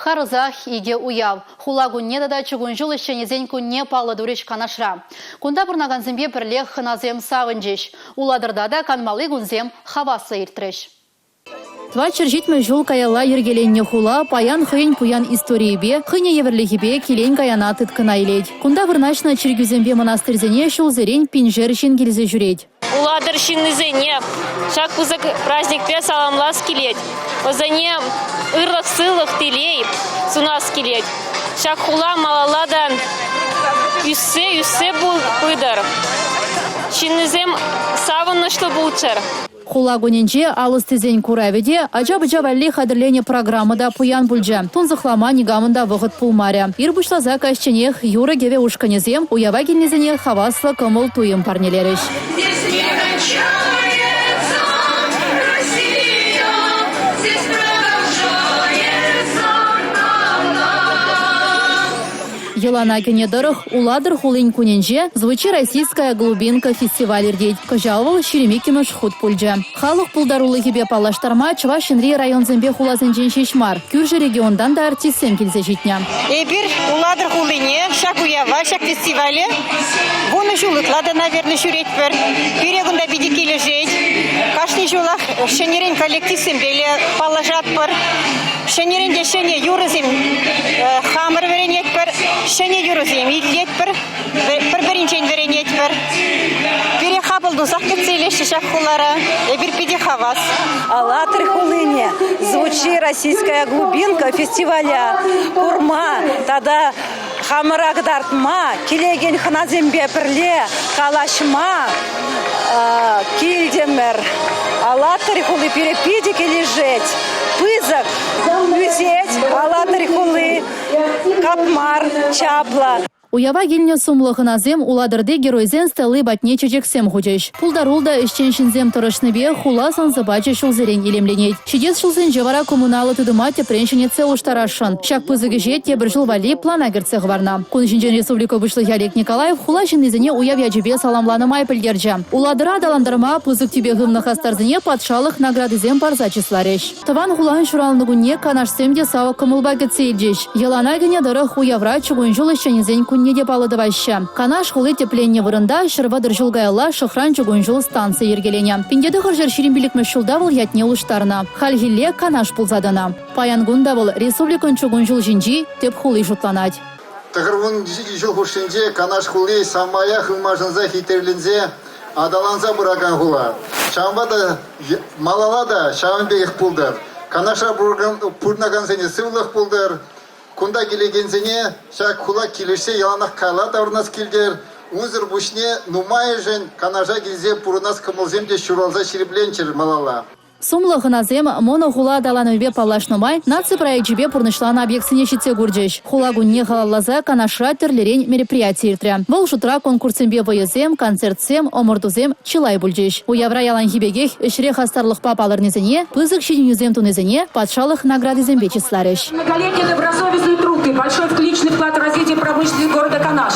Харӑсах икӗ уяв, хула кунне тата чукун ҫул ӗҫченӗсен кунне паллӑ турӗҫ Канашра. Кунта пурӑнакансемпе пӗрлех хӑнасем савӑнчӗҫ. Улатӑрта та канмалли кунсем хаваслӑ иртрӗҫ. 470 ҫул каялла йӗркеленнӗ хула паян хӑйӗн пуян историйӗпе, хӑйне евӗрлӗхӗпе килен-каяна тыткӑна илет. Кунта вырнаҫнӑ чиркӳсемпе мӑнастирсене ҫулсерен пиншер ҫын килсе ҫӳрет. Улатӑр ҫыннисене ҫак пысӑк праҫникпе саламлас килет. Вӗсене ырлӑх-сывлӑх, телей сунас килет. Ҫак хула малалла та ӳссе, ӳссе пытӑр. Ҫыннисем савӑнӑҫлӑ пулччӑр. Хула кунӗнче ал ӑстисен куравӗ те, ача-пӑча валли хатӗрленӗ программа та пуян пулчӗ. Тунсӑхлама никамӑн та вӑхӑт пулмарӗ. Ир пуҫласа каҫченех юрӑ-кӗвӗ ушкӑнӗсем уява килнисене хаваслӑ кӑмӑл-туйӑм парнелерӗҫ. Йӑлана кӗнӗ тӑрӑх Улатӑр хулин кунӗнче «Звучи российская глубинка» фестиваль иртет. Кӑҫал вӑл 22-мӗш хут пулчӗ. Халӑх пултарулӑхӗпе паллаштарма Чӑваш Енри районсемпе хуласенчен ҫеҫ мар, кӳршӗ регионтан та артистсем килсе ҫитнӗ. Эпир Улатӑр хулине ҫак уява, ҫак фестивале вунӑ ҫул ытла та, наверное, ҫӳретпӗр. Пире кунта питӗ килӗшет. Кашни ҫулах ҫӗнӗрен коллективсемпе паллашатпӑр. Ҫӗнӗрен те ҫӗнӗ юрӑсем хамӑр вӗренетпӗр, ҫӗнӗ юрӑсем итлетпӗр, пӗр-пӗринчен вӗренетпӗр. Пире хапӑл тусах кӗтсе илеҫҫӗ ҫак хулара. Эпир питӗ хавас. Алатырь хулине «Звучи, российская глубинка» фестивале курма тата хамӑра кӑтартма, килекен хӑнасемпе пӗрле калаҫма килтӗмӗр. Алатырь хули пире питӗ килӗшет. Пысӑк, ӳсет Алатырь хули, капмар, чаплӑ. Уява килнӗ сумлӑ хӑнасем Улатӑрти геройсен стелли патне чечексем хучӗҫ. Пултаруллӑ та ӗҫчен ҫынсем тӑрӑшнипе хула сӑн-сӑпачӗ ҫулсерен илемленет. Ҫитес ҫулсенче вара коммуналлӑ тытӑма тӗпрен ҫӗнетсе улӑштарасшӑн. Ҫак пысӑк ӗҫе тепӗр ҫул валли плана кӗртсе хӑварнӑ. Кун ҫинчен республика Пуҫлӑхӗ Олег Николаев хула ҫыннисене уяв ячӗпе саламланӑ май пӗлтерчӗ. Улатӑра аталантарма пысӑк тӳпе хывнӑ хастарсене патшалӑх наградисем парса чысларӗҫ. Тӑван хулан ҫуралнӑ кунне канашсем те савӑк кӑмӑлпа кӗтсе илчӗҫ. Йӑлана кӗнӗ тӑрӑх уявра чукун ҫул ӗҫченӗсен кунне те паллӑ тӑваҫҫӗ. Канаш хули тӗпленнӗ вырӑнта 130 ҫул каялла Шӑхран чукун ҫул станцийӗ йӗркеленӗ. 1925 ҫулта вӑл ятне улӑштарнӑ. Хальхилле Канаш пулса тӑнӑ. Паян кун та вӑл республикӑн чукун ҫул ҫинчи тӗп хули шутланать. 90 ҫул хушшинче Канаш хули самаях ылмашӑнса хитреленсе аталанса пыракан хула. Ҫавӑнпа та малалла та ҫавӑн пекех пултӑр. Канашра пурӑнакансене сывлӑх пултӑр. Кунта килекенсене ҫак хула килӗшсе яланах кайла таврӑнас килтӗр. Унсӑр пуҫне нумайӑшӗн Канаша килсе пурӑнас кӑмӑлсем те ҫуралса ҫирӗпленчӗр малалла. Сумлӑ хӑнасем монохула аталанӑвӗпе паллашнӑ май наци проекчӗпе пурнӑҫланӑ объектсене ҫитсе курчӗҫ. Хула кунне халалласа Канашра тӗрлӗрен мероприяти иртрӗ. Вӑл шутра конкурссемпе вӑйӑсем, концертсем, ӑмӑртусем чылай пулчӗҫ. Уявра яланхи пекех ӗҫре хастарлӑхпа палӑрнисене, пысӑк ҫитӗнӳсем тунисене патшалӑх наградисемпе чысларӗҫ. Многолетний добросовестный труд и большой личный вклад в развитие промышленности города Канаш.